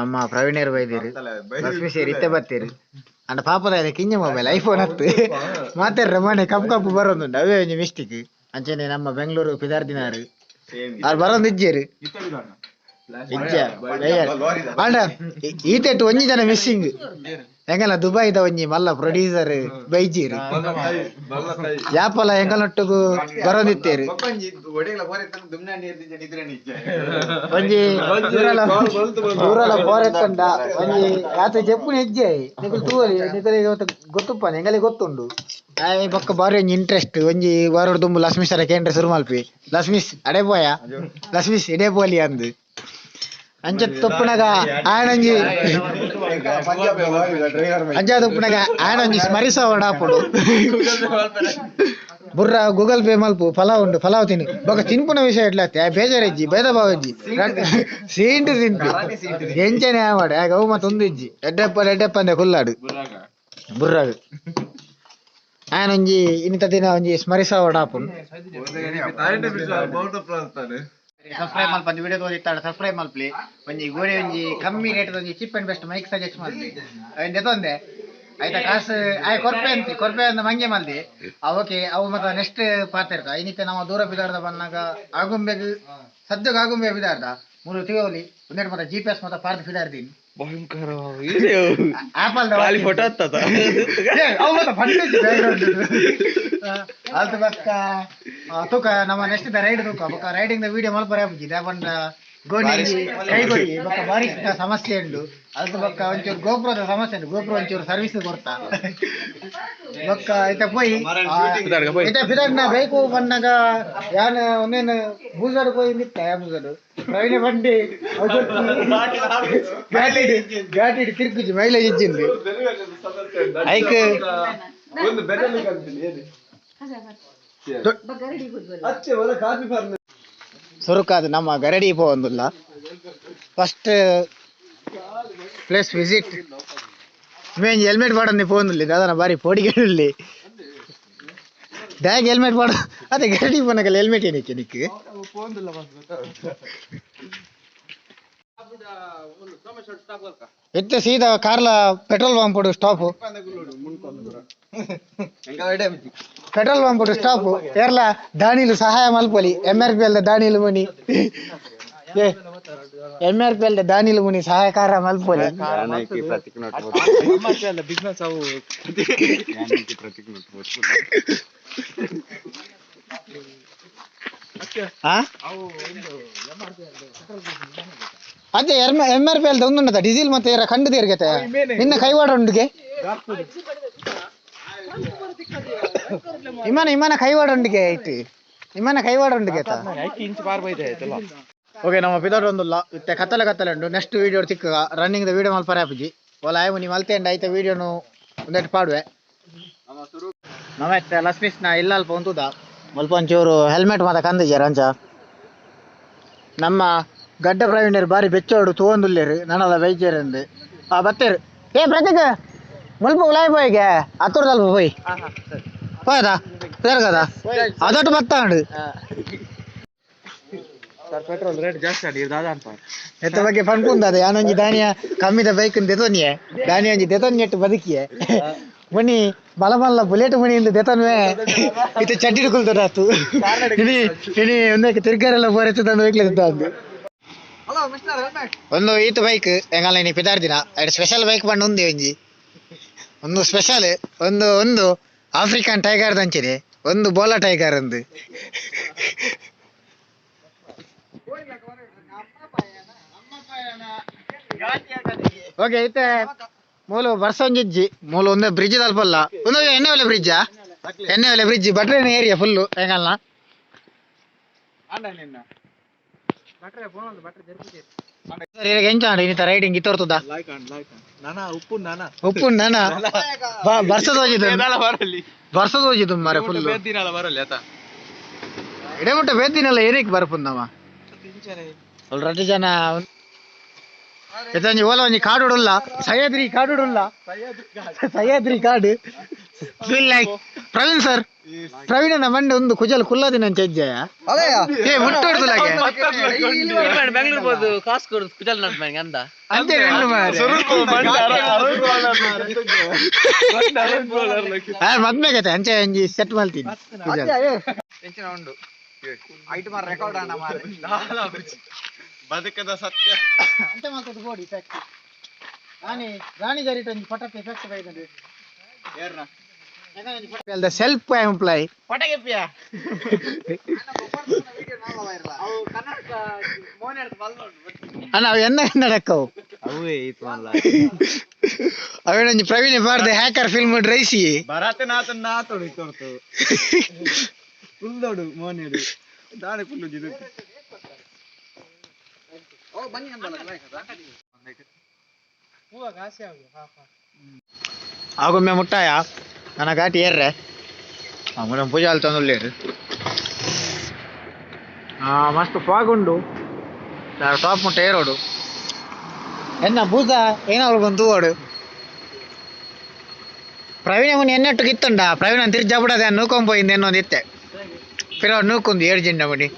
ನಮ್ಮ ಪ್ರವೀಣರ್ ಬೈದೇರು ಲಕ್ಷ್ಮೀ ಸೇರಿ ಇತ್ತೆ ಬತ್ತೀರು ಅಂಡ ಪಾಪದ ಕಿಂಜ ಮೊಬೈಲ್ ಐಫೋನ್ ಹತ್ತು ಮಾತಾಡ್ರೆ ಮನೆ ಕಪ್ಪು ಕಪ್ಪು ಬರೋದುಂಡು ಅವೇ ಒಂಜಿ ಮಿಸ್ಟೇಕ್ ಅಂಚನೆ ನಮ್ಮ ಬೆಂಗಳೂರು ಪಿದಾರ್ದಿನಾರು ಅವ್ರು ಬರೋದು ಇಜ್ಜೇರು ಇಜ್ಜ ಅಂಡ ಈತೆಟ್ಟು ಒಂಜಿ ಜನ ಮಿಸ್ಸಿಂಗ್ ಎಂಗಲ ದುಬೈದ ಒಂಜಿ ಮಲ್ಲ ಪ್ರೊಡ್ಯೂಸರ್ ಬೈಜೀರು ಯಾಪಲ ಎಂಗಲೊಟ್ಟುಗು ಬರೋದಿತ್ತೇರು ಒಂಜಿ ದೂರಲ ಪೋರೆತ್ತಂಡ ಒಂಜಿ ರಾತ್ರಿ ಜಪ್ಪುನ ಹೆಜ್ಜೆ ನಿಕುಲು ತೂವಲಿ ನಿಕಲಿಗೆ ಗೊತ್ತುಪ್ಪ ಎಂಗಲಿಗೆ ಗೊತ್ತುಂಡು ಆಯ್ ಬೊಕ್ಕ ಬಾರಿ ಒಂಜಿ ಇಂಟ್ರೆಸ್ಟ್ ಒಂಜಿ ವಾರೋಡು ದುಂಬು ಲಕ್ಷ್ಮೀ ಸರ ಕೇಂದ್ರ ಶುರು ಮಲ್ಪಿ ಲಕ್ಷ್ಮೀಸ್ ಅಡೆ ಪೋಯ ಲಕ್ಷ್ಮೀಸ್ ಇಡೇ ಪೋಲಿ ಅಂದು ಅಂಚ ತೊಪ್ಪುನಗ ಆಯನೊಂಜಿ ಅಂಚ ತುಪ್ಪುನಗ ಆಯನೊಂಜಿ ಸ್ಮರಿಸವಡ ಆಪುಂಡು ಬುರ್ರ ಗೂಗಲ್ ಪೇ ಮಲ್ಪು ಪಲಾವ್ ಉಂಡು ಪಲಾವ್ ತಿನ್ನು ಬೊಕ ತಿನ್ಪುನ ವಿಷಯ ಎಡ್ಲಾತೆ ಆ ಬೇಜಾರಿಜ್ಜಿ ಭೇದ ಭಾವ ಇಜ್ಜಿ ಸೀಂಟು ತಿನ್ಪಿ ಎಂಚನೆ ಆವಡೆ ಆಗ ಅವು ಮತ್ತೆ ಒಂದು ಇಜ್ಜಿ ಎಡ್ಡೆಪ್ಪ ಎಡ್ಡೆಪ್ಪ ಅಂದೆ ಕುಲ್ಲಾಡು ಬುರ್ರಾಗ ಆಯನೊಂಜಿ ಇನ್ನಿತ ದಿನ ಒಂಜಿ ಸ್ಮರಿಸವಡ ಆಪುಂಡು ಸಬ್ಸ್ಕ್ರೈಬ್ ಮಲ್ಪ ವಿಡಿಯೋ ತೋರಿತ್ತಾಡ ಸಬ್ಸ್ಕ್ರೈಬ್ ಮಲ್ಪಲಿ ಒಂಜಿ ಗೋಡೆ ಒಂಜಿ ಕಮ್ಮಿ ರೇಟ್ ಒಂಜಿ cheap and best mic suggest ಮಲ್ಪಿ ದೆತೊಂದೆ ಆಯ್ತಾ ಕಾಸು ಆಯ್ ಕೊರ್ಪೆ ಅಂತಿ ಕೊರ್ಪೆ ಅಂದ ಮಂಗೆ ಮಲ್ದಿ ಓಕೆ ಅವು ಮತ್ತೆ ನೆಕ್ಸ್ಟ್ ಪಾತಿರ್ತ ಇನ್ನಿತ್ತೆ ನಮ್ಮ ದೂರ ಬಿದಾರ್ದ ಬಂದಾಗ ಆಗುಂಬೆಗ್ ಸದ್ಯಕ್ಕೆ ಆಗುಂಬೆ ಬಿದಾರ್ದ ಮೂರು ತಿಗೋಲಿ ಒಂದೆರಡು ಮತ್ತೆ ಜಿ ಪಿ ಎಸ್ ಮತ್ತೆ ಪಾರ್ದ ಫಿದಾರ್ದೀನಿ ಭಯಂಕರ ಆಪಲ್ ಖಾಲಿ ಫೋಟೋ ಹತ್ತದ ಅವು ಮತ್ತೆ ಫಂಡ್ ಅಲ್ತ ಬಕ್ಕ ತೂಕ ನಮ್ಮ ನೆಕ್ಸ್ಟ್ the ride ತೂಕ ಬೊಕ್ಕ ರೈಡಿಂಗ್ the video ಮಲ್ಪರೆ ಆಪುಜಿ ದಾಪಂಡ ಗೋಣಿ ಕೈಗೊಡಿ ಬೊಕ್ಕ ಬಾರಿ ಸಮಸ್ಯೆ ಉಂಡು ಅಲ್ತ ಬೊಕ್ಕ ಒಂಚೂರು ಗೋಪುರದ ಸಮಸ್ಯೆ ಉಂಡು ಗೋಪುರ ಒಂಚೂರು ಸರ್ವಿಸ್ ಕೊರ್ತಾ ಬೊಕ್ಕ ಇತ್ತ ಪೋಯಿ ಇತ್ತ ಫಿದಾಡ್ನ ಬೈಕು ಬಂದಾಗ ಯಾನ್ ಒಂದೇನು ಬೂಜಾಡು ಪೋಯಿ ನಿತ್ತ ಯಾ ಬೂಜಾಡು ಪ್ರವೀಣ ಬಂಡಿ ಘಾಟಿ ಘಾಟಿ ತಿರ್ಗುಜಿ ಮೈಲೇಜ್ ಇಜ್ಜಿಂದು ಐಕ್ ಸುರುಕಾದ ನಮ್ಮ ಗರಡಿ ಪೋವೊಂದುಲ್ಲ ಫಸ್ಟ್ ಪ್ಲೇಸ್ ವಿಸಿಟ್ ಮೇನ್ ಹೆಲ್ಮೆಟ್ ಪಾಡೊಂದು ಪೋವೊಂದುಲ್ಲೆ ದಾದನ ಬಾರಿ ಪೋಡಿಗೆಡುಲ್ಲೆ ಬ್ಯಾಗ್ ಹೆಲ್ಮೆಟ್ ಪಾಡ ಅದೇ ಗರಡಿ ಪೋನಗಲ್ಲ ಹೆಲ್ಮೆಟ್ ಏನಕ್ಕೆ ನಿಕ್ ಎತ್ತೆ ಸೀದಾ Karla petrol pump stop petrol pump stop Kerala ದಾನಿಲು ಸಹಾಯ ಮಲ್ಪೊಲಿ ಎಮ್ ಆರ್ ಪಿ ಎಲ್ ದಾನಿಲು ಮುನಿ ಎಮ್ ಆರ್ ಪಿ ಎಲ್ ದಾನಿಲು ಮುನಿ ಸಹಾಯಕಾರ ಮಲ್ಪೊಲಿ ಬಿಸ್ನೆಸ್ ಅವು ಆ ಅದೇ ಎಮ್ ಆರ್ ಪಿ ಎಲ್ ಒಂದುಂಡದ ಡೀಸೆಲ್ ಮತ್ತೆ ಏರ ಕಂಡು ತೀರ್ಗತೆ ನಿನ್ನ ಕೈವಾಡ ಉಂಡುಗೆ ಇಮಾನ ಇಮಾನ ಕೈವಾಡ ಉಂಡುಗೆ ಇಟ್ಟು ಇಮಾನ ಕೈವಾಡ ಉಂಡುಗೆ ಇಂಚ್ ಬಾರ್ ಬೈದೆ ಆಯ್ತಲ್ಲ ಓಕೆ ನಮ್ಮ ಪಿದಾಡ್ ಒಂದುಲ್ಲ ಇತ್ತೆ ಕತ್ತಲೆ ಕತ್ತಲೆ ಉಂಡು ನೆಕ್ಸ್ಟ್ ವಿಡಿಯೋ ತಿಕ್ಕ ರನ್ನಿಂಗ್ the video ಮಲ್ಪರೆ ಆಪುಜಿ ಓಲ ಆಯ್ ಮುನಿ ಮಲ್ತೆ ಐತ ವಿಡಿಯೋನು ಒಂದೆಟ್ಟು ಪಾಡುವೆ ನಮ್ಮ ಇತ್ತೆ ಲಕ್ಷ್ಮೀಸ್ನ ಇಲ್ಲ ಅಲ್ಪ ಉಂತುದ ಮಲ್ಪ ಒಂಚೂರು ಹೆಲ್ಮೆಟ್ ಮಾತ ಕಂದಿಜಾರ ಅಂಚ ನಮ್ಮ ಗಡ್ಡ ಪ್ರವೀಣರು ಬಾರಿ ಬೆಚ್ಚೋಡು ತೂವೊಂದುಲ್ಲೇರು ನನಲ ಬೈಜೇರಂದು ಆ ಬತ್ತೇರು ಏ ಪ್ರತೀಕ್ ಮುಲ್ಪ ಉಲಾಯ್ ಪೋಯಿಗೆ ಅತ್ತೂರ್ದಲ್ಪ ಪೋಯ್ ಪೋಯದ ಬೇರ್ಗದ ಅದೊಟ್ಟು ಬತ್ತಾಂಡು ಸರ್ ಪೆಟ್ರೋಲ್ ರೇಟ್ ಜಾಸ್ತಿ ಆಂಡ್ ದಾದ ಅನ್ಪ ಎತ್ತ ಬಗ್ಗೆ ಪನ್ಪುಂದದ ಯಾನೊಂಜಿ ದಾನಿಯ ಕಮ್ಮಿದ ಬೈಕ್ ದೆತೊನಿಯೆ ದಾನಿಯ ಒಂಜಿ ದೆತೊನ್ನೆಟ್ಟು ಬದುಕಿಯೆ ಮಣಿ ಮಲ ಮಲ್ಲ ಬುಲೆಟ್ ಮಣಿ ಇಂದು ದೆತೊನ್ವೆ ಇತ್ತೆ ಚಡ್ಡಿ ಕುಲ್ತದಾತು ಇನಿ ಇನಿ ಒಂದಕ್ಕೆ ತಿರ್ಗಾರೆಲ್ಲ ಬೋರೆತ್ತು ತಂದು ಬೈಕ್ಲೆ ತಂದು ಒಂದು ಈತ ಬೈಕ್ ಎಂಗಲ ಇನಿ ಪಿದಾರ್ದಿನ ಎರಡು ಸ್ಪೆಷಲ್ ಬೈಕ್ ಬಂದು ಒಂದೇ ಒಂಜಿ ಒಂದು ಸ್ಪೆಷಲ್ ಒಂದು ಒಂದು ಆಫ್ರಿಕನ್ ಟೈಗರ್ ದಂಚಿದೆ ಒಂದು ಬೋಲಾ ಟೈಗರ್ ಒಂದು ಓಕೆ ಇತ್ತೆ ಮೂಲು ಬರ್ಸೊಂಜಿಜ್ಜಿ ಮೂಲು ಒಂದು ಬ್ರಿಡ್ಜ್ ತಲುಪಲ್ಲ ಒಂದು ಎಣ್ಣೆ ಒಲೆ ಬ್ರಿಡ್ಜಾ ಎಣ್ಣೆ ಒಲೆ ಬ್ರಿಡ್ಜ್ ಬಟ್ರೇನ ಏರಿಯಾ ಫುಲ್ಲು ಎಂಗಲ್ನ ಎಂಚ ಇನ್ನಿತ ರೈಡಿಂಗ್ ಇತ್ತೋರ್ತದ ಉಪ್ಪು ನಾನ ಉಪ್ಪು ನಾನ ಬರ್ಸದ ಹೋಗಿದ್ದು ಬರಲಿ ಬರ್ಸದ ಹೋಗಿದ್ದು ಮಾರೆ ಫುಲ್ ದಿನಲ ಬರಲಿ ಆತ ಎಡೆ ಮುಟ್ಟ ಬೇದಿನಲ್ಲ ಏನಕ್ಕೆ ಬರ್ಪುಂದವ ರಡ್ಡು ಜನ ಎತ್ತಂಜಿ ಓಲ ಒಂಜಿ ಕಾಡುಡುಲ್ಲ ಸಹ್ಯಾದ್ರಿ ಕಾಡುಡುಲ್ಲ ಸಹ್ಯಾದ್ರಿ ಕಾಡು Feel like Praveen sir. Praveen ಮಂಡೆ ಒಂದು ಕುಜಲ್ ಕುಲ್ಲದಿನ ಚೆಜ್ಜಯ ಏ ಮುಟ್ಟೋಡ್ದುಲಾಗೆ ಬೆಂಗಳೂರು ಬೋದು ಕಾಸು ಕೊಡು ಕುಜಲ್ ನಟ್ ಮನೆ ಅಂದ ಅಂತೆ రెండు ಮಾರ್ರೆ. ಆ, ಮದ್ಮೆಗತೆ ಅಂಚೆ ಅಂಜಿ ಸೆಟ್ ಮಲ್ತೀನಿ ಕುಜಲ್. ಉಂಡು ಐಟ್ ಮಾರ್ ರೆಕಾರ್ಡ್ ಅಣ್ಣ ಮಾರ್ರೆ. ಬದುಕದ ಸತ್ಯ. ಅಂತೆ ಮಲ್ತದ ಬೋಡಿ ಇಫೆಕ್ಟ್. ರಾಣಿ ರಾಣಿ ಜರಿಟ್ ಒಂಜಿ ಪಟಕ್ ಎಫೆಕ್ಟ್ ಬೈದಂಡು. Self employee. ಪಟಕೆಪ್ಪಿಯ. ಅಣ್ಣ ಅವು ಎನ್ನ ನಡಕ್ಕವು ಅವೇನೊಂಜಿ ಪ್ರವೀಣ್ ಬಾರ್ದ ಹ್ಯಾಕರ್ ಫಿಲ್ಮ್ ಡ್ರೈಸಿ. ಭರತನಾಥ ನಾತೋಡು ಇತ್ತೊರ್ತು ಕುಲ್ದೋಡು ಮೋನೇಡು ದಾನೆ ಕುಲ್ಲು ಜಿದು. ಆಗೊಮ್ಮೆ ಮುಟ್ಟಾಯ ನನ್ನ ಘಾಟಿ ಏರ್ರೆ ಮೇಡಮ್ ಪೂಜೆ ಅಲ್ಲಿ ತಂದುಳ್ಳೇರು. ಮಸ್ತ್ ಫಾಗ್ ಉಂಡು ಟಾಪ್ ಮುಟ್ಟ ಏರೋಡು ಎನ್ನ ಬೂಸ ಏನಾದ್ರು ಬಂದು ತೂವಡು. ಪ್ರವೀಣ ಮುನಿ ಎನ್ನೆಟ್ಟು ಕಿತ್ತುಂಡ ಪ್ರವೀಣ ತಿರ್ಜಾಬುಡದೆ ನೂಕೊಂಪೋయింది ಎನ್ನೊಂದು ಇತ್ತೆ ಪಿರ ನೂಕೊಂದು ಏಳು ಜಿಂಡ ಮುನಿ.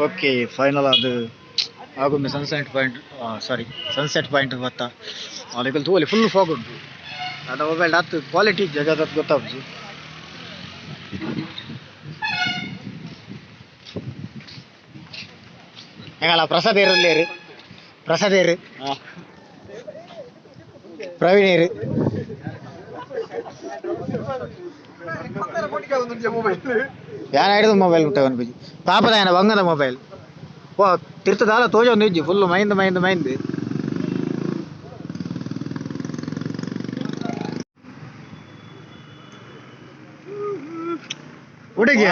ಓಕೆ ಫೈನಲ್ ಅದು ಆಗೊಮ್ಮೆ ಸನ್ಸೆಟ್ ಪಾಯಿಂಟ್, ಸಾರಿ ಸನ್ಸೆಟ್ ಪಾಯಿಂಟ್ ಬತ್ತ ಅಲ್ಲಿಗೆ ತೂವಲಿ ಫುಲ್ ಫಾಗ್ ಉಂಟು. ಅದ ಮೊಬೈಲ್ ಹತ್ತು ಕ್ವಾಲಿಟಿ ಜಗದ ಗೊತ್ತಾಗುದು. ಹೆಂಗಲ್ಲ ಪ್ರಸಾದ್ ಏರು ಪ್ರಸಾದ್ ಏರು ಪ್ರವೀಣ್ ಏರು. ಯಾನ್ ಹಿಡಿದು ಮೊಬೈಲ್ ಮುಟ್ಟ ಅನ್ಪಿಜಿ ಪಾಪದ ಏನ ಬಂಗದ ಮೊಬೈಲ್ ಓ ತಿರ್ತದಾಲ ತೋಜ ಒಂದು ಇಜ್ಜಿ ಫುಲ್ ಮೈಂದ್ ಮೈಂದ್ ಮೈಂದ್. ಹುಡುಗಿ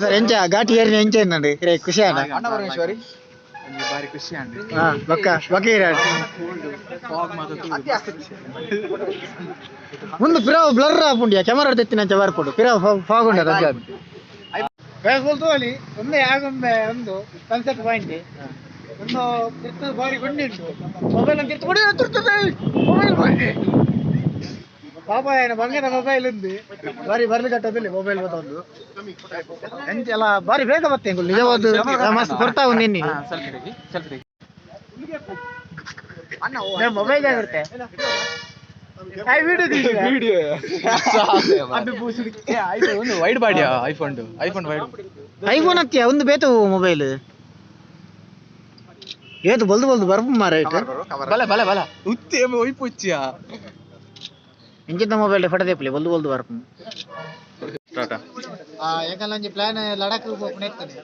ಸರ್ ಎಂಚ ಘಾಟಿ ಏರಿನ ಎಂಚ ಏನಂడి ರೇ ಖುಷಿ ಆನ. ಪರಮೇಶ್ವರಿ ಬಾರಿ ಖುಷಿ ಅಂడి. ಹಾ ಬಕ್ಕ ಬಕ್ಕ ಇರ ಮುಂದೆ ಪಿರಾವ್ ಬ್ಲರ್ ಆಪುಂಡಿಯ ಕ್ಯಾಮರಾ ತೆತ್ತಿನಂಚ ಬರ್ಪುಂಡು ಪಿರಾವ್ ಫಾಗ್ ಉಂಡು ಅದ ಫುಲ್ ಅಲ್ಲಿ ಒಂದೇ ಆಗೊಂಬೆ ಒಂದು ಸನ್ಸೆಟ್ ಪಾಯಿಂಟ್ ಒಂದು ತಿರ್ತದ ಬಾರಿ ಗುಂಡಿ ಉಂಟು. ಮೊಬೈಲ್ ಅಂತ ತಿರ್ತು ತಿರ್ತದೆ ಮೊಬೈಲ್ ಬಾರಿ ಪಾಪ ಏನ ಬಂಗದ ಮೊಬೈಲ್ ఉంది ಬಾರಿ ಬರ್ಲಿ ಕಟ್ಟೋದಿಲ್ಲ ಮೊಬೈಲ್ ಬತ್ತೊಂದು ಎಂಚೆಲ್ಲ ಬಾರಿ ಬೇಗ ಬತ್ತೆ ಎಂಕುಲು ನಿಜವಾದ ಮಸ್ತ್ ಕೊಡ್ತಾ ಉಂಡು ನಿನ್ನೆ ಮೊಬೈಲ್ ಆಗಿರುತ್ತೆ ವಿಡಿಯೋ ಒಂದು ವೈಡ್ ಬಾಡಿಯಾ ಐಫೋನ್ ಐಫೋನ್ ವೈಡ್ ಐಫೋನ್ ಅತ್ಯ ಒಂದು ಬೇತು ಮೊಬೈಲ್ ಏತು ಬಲ್ದು ಬಲ್ದು ಬರ್ಪು ಮಾರ ಬಲ ಬಲ ಬಲ ಉತ್ತಿ ಏಮ ಒಯ್ಪುಚ್ಚಿಯಾ ಇಂಚಿನ ಮೊಬೈಲ್ ಫೋಟೋ ದೇಪಲಿ ಬಲ್ದು ಬಲ್ದು ಬರ್ಪು. ಯಾಕಂದ್ರೆ ಪ್ಲಾನ್ ಲಡಾಖ್ ಪೋಪುನ ಇರ್ತದೆ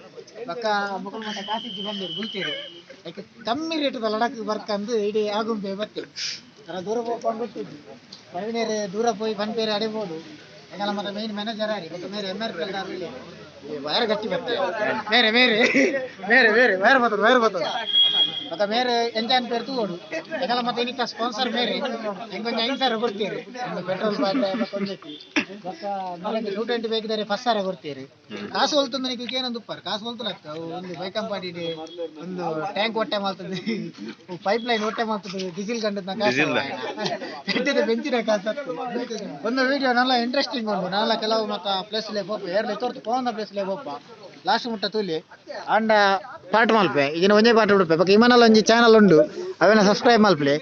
ಬೊಕ್ಕ ಮುಕುಲ್ ಮಟ್ಟ ಕಾಸಿಜ್ಜಿ ಬಂದಿರು ಬುಲ್ತೀರು ಯಾಕೆ ಕಮ್ಮಿ ರೇಟ್ ಲಡಾಖ್ ಬರ್ಕಂದು ಇಡೀ ಆಗುಂಬೆ ಬತ್ತೆ ಅರ ದೂರ ಪೋಪಂಡು ಗೊತ್ತಿದ್ದು ಪ್ರವೀಣರು ದೂರ ಪೋಯಿ ಪನ್ಪೇರು ಅಡಿಬೋದು. ಯಾಕಂದ್ರೆ ಮತ್ತೆ ಮೇನ್ ಮ್ಯಾನೇಜರ್ ಆರಿ ಮತ್ತೆ ಮೇರೆ ಎಮ್ ಆರ್ ಪಿ ವೈರ್ ಗಟ್ಟಿ ಬತ್ತೆ ಮೇರೆ ಮೇರೆ ಮೇರೆ ಮೇರೆ ವೈರ್ ಬರ್ತದೆ ವೈರ್ ಬರ್ತದೆ ಮತ್ತೆ ಮೇರೆ ಎಂಜಾನ್ ಪೇರ್ ತೂವೋಡು. ಯಾಕಂದ್ರೆ ಮತ್ತೆ ಇನ್ನಿತ್ತ ಸ್ಪಾನ್ಸರ್ ಮೇರೆ ಹೆಂಗೊಂಜಿ 5,000 ಕೊಡ್ತೀರಿ ಒಂದು ಪೆಟ್ರೋಲ್ ಒಂಜೆಕ್ಕಿ ಬೊಕ್ಕ ಮೇರೆ 220 ಬೇಕಿದ್ದಾರೆ ಫಸ್ಟ್ ಸಾರ ಕೊಡ್ತೀರಿ. ಕಾಸು ಹೊಲ್ತಂದ್ರೆ ನಿಕ್ಕೆ ಏನೊಂದು ಉಪ್ಪಾರು ಕಾಸು ಹೊಲ್ತಲಕ್ಕ ಅವು ಒಂದು ಬೈಕಂಪಾಡಿ ಒಂದು ಟ್ಯಾಂಕ್ ಹೊಟ್ಟೆ ಮಾಡ್ತದೆ ಪೈಪ್ ಲೈನ್ ಹೊಟ್ಟೆ ಮಾಡ್ತದೆ ಡೀಸೆಲ್ ಕಂಡದ ಕಾಸು ಎಟ್ಟಿದ ಬೆಂಚಿನ ಕಾಸು ಹತ್ತು. ಒಂದು ವಿಡಿಯೋ ನಲ್ಲ ಇಂಟ್ರೆಸ್ಟಿಂಗ್ ಉಂಟು ನಾಲ ಕೆಲವು ಮತ್ತ ಪ್ಲೇಸ್ ಲೇ ಪೋಪ ಏರ್ಲೆ ತೋರ್ತು ಪೋಂದ ಪ್ಲೇಸ್ ಲೇ ಪೋಪ ಲಾಸ್ಟ್ ಮುಟ್ಟ ತೂಲಿ ಅಂಡ ಪಾರ್ಟ್ ಮಲ್ಪೆ ಈಗಿನ ಒಂಜೇ ಪಾರ್ಟ್ ಉಡುಪೆ ಬೊಕ್ಕ ಇಮನಲ್ಲ ಒಂಜಿ ಚಾನಲ್ ಉಂಡು ಅವೆಲ್ಲ ಸಬ್ಸ್ಕ್ರೈಬ್ ಮಲ್ಪಲೆ.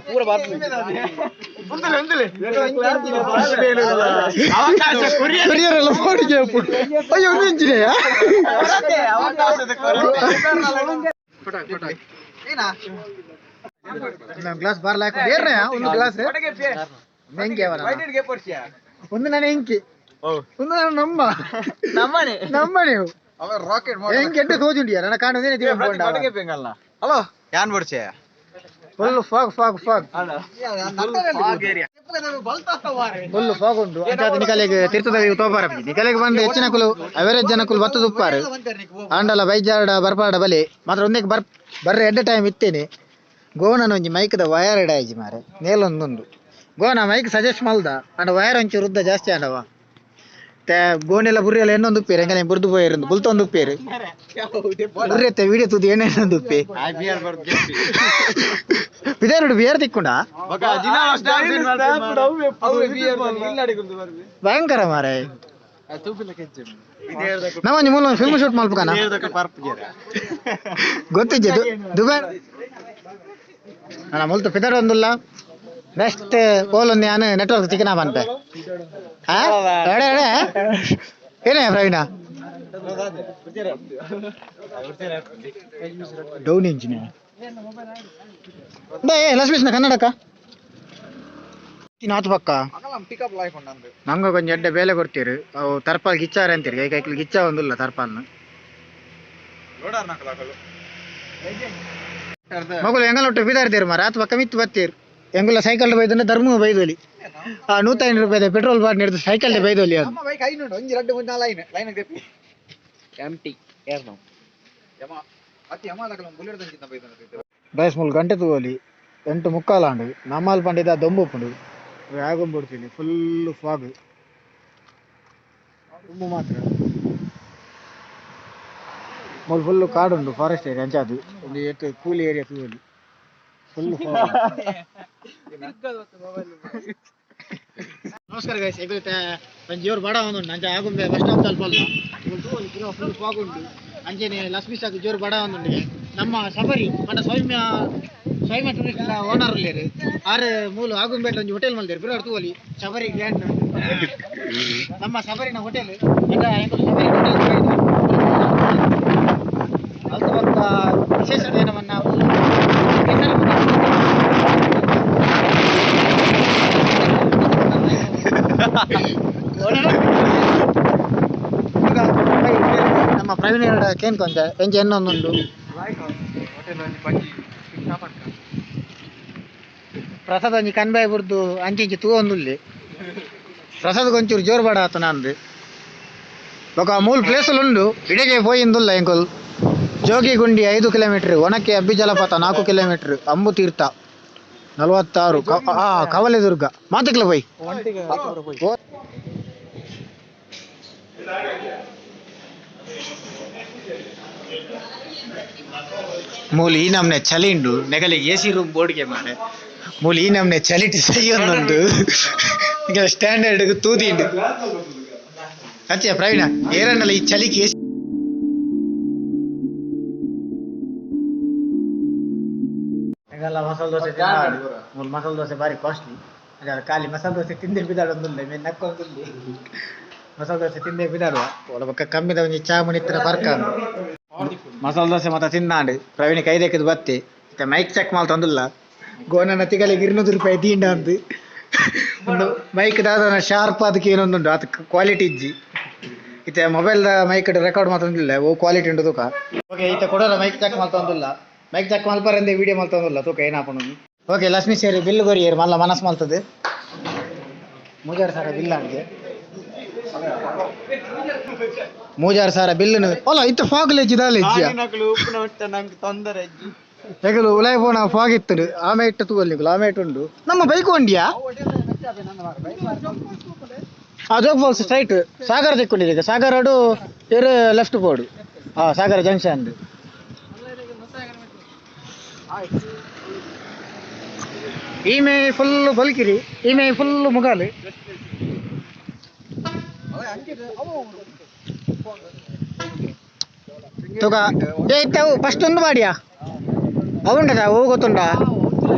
ಪೂರ ಕೊರಿಯರ್ ಎಲ್ಲ ಫೋನಿಗೆ ಅಯ್ಯೋ ಒಂದು ಇಂಚಿನೆಯಾ ಗ್ಲಾಸ್ ಬಾರ್ಲ ಹಾಕು ಏರ್ನ ಒಂದು ಗ್ಲಾಸ್ ಹೆಂಗೆ ಅವನ ಒಂದು ನಾನು ಹೆಂಕಿ ಒಂದು ನಾನು ನಮ್ಮ ನಮ್ಮನೆ ನಮ್ಮ ನೀವು ರಾಕೆಟ್ ಹೆಂಗೆ ಎಡ್ಡೆ ತೋಜುಂಡಿಯ ನನ್ನ ಕಾಣುದೇನೆ ಹಲೋ ಯಾನ್ ಬಡ್ಚೆ Full fog fog fog full fog ಉಂಟು. ಅಂಚಾದ ನಿಕಲೆಗ್ ತಿರ್ತದ ತೋಪಾರ ನಿಕಲೆಗ್ ಬಂದು ಹೆಚ್ಚಿನಕುಲು ಅವರೇಜ್ ಜನಕುಲು ಬತ್ತು ತುಪ್ಪಾರು ಆಂಡಲ ಬೈಜಾಡ ಬರ್ಪಾಡ ಬಲಿ ಮಾತ್ರ ಒಂದಕ್ಕೆ ಬರ್ ಬರ್ರೆ ಎಡ್ಡೆ ಟೈಮ್ ಇತ್ತೇನೆ. ಗೋಣನ ಒಂಜಿ ಮೈಕ್ದ ವಯರ್ ಎಡಾಯಿಜಿ ಮಾರೆ ನೇಲೊಂದುಂಡು. ಗೋಣ ಮೈಕ್ ಸಜೆಸ್ಟ್ ಮಲ್ದ ಅಂಡ ವಯರ್ ಒಂಚೂರು ಉದ್ದ ಜಾಸ್ತಿ ಆಂಡವ ಗೋಣೆಲ್ಲ ಬುರ್ರಿಯಲ್ಲ ಎಣ್ಣೊಂದು ಉಪ್ಪೇರು ಹೆಂಗನೆ ಬುರ್ದು ಪೋಯರು ಬುಲ್ತೊಂದು ಉಪ್ಪೇರು ಬುರ್ರೆತ್ತೆ ವಿಡಿಯೋ ತೂದು ಎಣ್ಣೆ ಉಪ್ಪೆ ಬಿದಾರುಡು ಬಿಯರ್ ತಿಕ್ಕೊಂಡ ಭಯಂಕರ ಮಾರೆ. ನಮ್ಮ ಮೂಲ ಫಿಲ್ಮ್ ಶೂಟ್ ಮಲ್ಪಕನ ಗೊತ್ತಿದ್ದೆ ದುಬೈ ನನ್ನ ಮುಲ್ತು ಪಿದರ್ ಒಂದುಲ್ಲ. ನೆಕ್ಸ್ಟ್ ಕೋಲ್ ಒಂದು ನಾನು ನೆಟ್ವರ್ಕ್ ಚಿಕನ ಬಂತೆ. ಎಡೆ ಎಡೆ ಏನೇ ಪ್ರವೀಣ ಡೌನ್ ಇಂಜಿನ ಏ ಲಕ್ಷ್ಮೀಶ್ನ ಕನ್ನಡಕ ನಾತು ಪಕ್ಕ ನಂಗೆ ಕೊಂಚ ಎಡ್ಡೆ ಬೇಲೆ ಕೊಡ್ತೀರಿ. ಅವು ತರ್ಪಾಲ್ ಗಿಚ್ಚಾರ ಅಂತೀರಿ ಕೈ ಕೈಕಲ್ ಗಿಚ್ಚ ಒಂದಿಲ್ಲ ತರ್ಪಾಲ್ನ ಮಗಳು ಎಂಗಲೊಟ್ಟು ಬಿದಾರ್ತೀರಿ ಮಾರ ಆತು ಪಕ್ಕ ಮಿತ್ತು ಬತ್ತೀರಿ. ಎಂಗುಲ ಸೈಕಲ್ ಬೈದಂದ್ರೆ ಧರ್ಮ ಬೈದೋಲಿ ಆ 105 ರೂಪಾಯಿ ಪೆಟ್ರೋಲ್ ಬಾಟ್ ಹಿಡಿದು ಸೈಕಲ್ ಬೈದೋಲಿ ಅದು. ಬಯಸ್ ಮೂಲು ಗಂಟೆ ತೂವಲಿ 8:45 ಆಂಡು ನಮ್ಮಲ್ ಪಂಡಿದ ದೊಂಬುಪ್ಪುಂಡು ಆಗೊಂಬಿಡ್ತೀನಿ ಫುಲ್ ಫಾಗ್ ದುಂಬು ಮಾತ್ರ ಮೂಲು ಫುಲ್ ಕಾಡುಂಡು ಫಾರೆಸ್ಟ್ ಏರಿಯಾ ಅಂಚಾದು ಒಂದು ಎಟ್ಟು ಕೂಲಿ ಏರಿಯಾ ತೂವಲಿ ಫುಲ್ ಫಾಗ್. ನಮಸ್ಕಾರ ಗೈಸ್, ಎಗುಲಿತ ಒಂಜಿ ಜೋರು ಬಡ ಒಂದುಂಡು ಅಂಚ ಆಗುಂಬೆ ಬಸ್ ಸ್ಟಾಪ್ ತಲುಪಲ್ಲ ತೂವಲಿ ಪೂರ ಫುಲ್ ಫಾಗ್ ಉಂಟು. ಅಂಚೆನೆ ಲಕ್ಷ್ಮೀ ಸಾಕು ಜೋರು ಬಡ ಒಂದುಂಡು. ನಮ್ಮ ಶಬರಿ ಪಂಡ ಸೌಮ್ಯ ಸೌಮ್ಯ ಟೂರಿಸ್ಟ್ ಓನರ್ ಉಲ್ಲೇರು ಆರು ಮೂಲು ಆಗುಂಬೆಟ್ ಒಂಜಿ ಹೋಟೆಲ್ ಮಲ್ದೇರು ಬಿರಾಡ್ ತೂವಲಿ ಶಬರಿ ಗ್ರ್ಯಾಂಡ್ ನಮ್ಮ ಶಬರಿನ ಹೋಟೆಲ್ ಅಂಚ ಎಂಕುಲು ಶಬರಿ ಹೋಟೆಲ್ ಅಲ್ಪ ಬೊಕ್ಕ ವಿಶೇಷತೆ ನಮ್ಮನ್ನ ನಮ್ಮ ಪ್ರವೀಣ ಕೇನ್ ಕೊಂಚ ಎಂಚ ಎನ್ನೊಂದುಂಡು ಪ್ರಸಾದ ಒಂಜಿ ಕನ್ಬಾಯಿ ಬುರ್ದು ಅಂಚಿಂಚಿ ತೂವೊಂದುಲ್ಲೆ ಪ್ರಸಾದ ಕೊಂಚೂರು ಜೋರು ಬಡ ಆತ ನಂದು. ಬೊಕ ಮೂಲು ಪ್ಲೇಸ್ ಉಂಡು ಇಡೆಗೆ ಪೋಯಿಂದುಲ್ಲ ಎಂಕುಲು. ಜೋಗಿಗುಂಡಿ 5 ಕಿಲೋಮೀಟರ್, ಒಣಕೆ ಅಬ್ಬಿ ಜಲಪಾತ 4 ಕಿಲೋಮೀಟರ್, ಅಂಬು ತೀರ್ಥ 46, ಕವಲೆದುರ್ಗ ಮಾತಕ್ಲ ಪೋಯ್. ಮೂಲು ಈ ನಮ್ನೆ ಚಳಿ ಉಂಡು ನೆಗಲಿಗೆ ಎ ಸಿ ರೂಮ್ ಬೋರ್ಡ್ಗೆ ಮಾರೆ ಮೂಲು ಈ ನಮ್ನೆ ಚಳಿಟ್ ಸೈಯೊಂದುಂಡು ಈಗ ಸ್ಟ್ಯಾಂಡರ್ಡ್ ತೂದಿಂಡು ಅಚ್ಚೆ ಪ್ರವೀಣ ಏರನ್ನಲ್ಲ ಈ ಚಳಿಗೆ ಎ ಮಸಾಲೆ ದೋಸೆ ಮೂಲು ಮಸಾಲೆ ದೋಸೆ ಭಾರಿ ಕಾಸ್ಟ್ಲಿ. ಅದೇ ಖಾಲಿ ಮಸಾಲೆ ದೋಸೆ ತಿಂದೆ ಬಿದಾಡೊಂದುಲ್ಲ ಮೇಲೆ ನಕ್ಕೊಂದುಲ್ಲ ಮಸಾಲೆ ದೋಸೆ ತಿಂದೆ ಬಿದಾಡುವ ಒಳ ಪಕ್ಕ ಕಮ್ಮಿದ ಒಂಜಿ ಚಾ ಮುನಿತ್ತಿನ ಪರ್ಕ ಮಸಾಲೆ ದೋಸೆ ಮಾತ್ರ ತಿನ್ನಾಂಡು ಪ್ರವೀಣ್ ಕೈದೆಕ್ಕದು ಬತ್ತಿ ಮತ್ತೆ ಮೈಕ್ ಚೆಕ್ ಮಲ್ತೊಂದುಲ್ಲ ಗೋನನ ತಿಗಲಿಗೆ 200 ರೂಪಾಯಿ ತೀಂಡ ಅಂದು ಒಂದು ಮೈಕ್ ದಾದನ ಶಾರ್ಪ್ ಅದಕ್ಕೆ ಏನೊಂದುಂಡು ಅದು ಕ್ವಾಲಿಟಿ ಇಜ್ಜಿ ಇತ್ತೆ ಮೊಬೈಲ್ ಮೈಕ್ ರೆಕಾರ್ಡ್ ಮಾತೊಂದಿಲ್ಲ ಓ ಕ್ವಾಲಿಟಿ ಉಂಡು ತೂಕ. ಓಕೆ ಇತ್ತೆ ಕೊಡೋರ ಮೈಕ್ ಚೆಕ್ ಮಲ್ತೊಂದುಲ್ಲ ಮೈಕ್ ಚೆಕ್ ಮಲ್ಪರಂದೆ ವಿಡಿಯೋ ಮಲ್ತೊಂದುಲ್ಲ ತೂಕ ಏನಾಪುಂಡು. ಓಕೆ ಲಕ್ಷ್ಮೀ ಸೇರಿ ಬಿಲ್ ಕೊರಿಯರ್ ಮಲ್ಲ ಮನಸ್ಸು ಮಲ್ತದೆ 3000 ಸಾವಿರ ಬಿಲ್ ಆಗಿದೆ 3000 ಸಾವಿರ ಬಿಲ್ ಅಲ್ಲ ಇತ್ತು ಫಾಗ್ ಲೆಜ್ಜಿದಾಲೆ ಹೆಗಲು ಉಲಾಯ್ ಪೋಣ ಫಾಗ್ ಇತ್ತು ಆಮೆ ಇಟ್ಟು ತೂವಲ್ಲಿ ಆಮೆ ಇಟ್ಟು ಉಂಡು ನಮ್ಮ ಬೈಕ್ ಒಂಡಿಯಾ ಆ ಜೋಗ್ ಫಾಲ್ಸ್ ಸ್ಟ್ರೈಟ್ ಸಾಗರ ತೆಕ್ಕೊಂಡಿದೆ ಸಾಗರ ಎರು ಲೆಫ್ಟ್ ಬೋರ್ಡ್ ಹಾ ಸಾಗರ ಜಂಕ್ಷನ್ ಈಮೆ ಫುಲ್ ಬಲ್ಕಿರಿ ಈಮೆ ಫುಲ್ ಮುಗಾಲು ತುಗ ಏ ಇತ್ತವು ಫಸ್ಟ್ ಒಂದು ಮಾಡಿಯಾ ಅವುಂಡದ ಅವು ಗೊತ್ತುಂಡ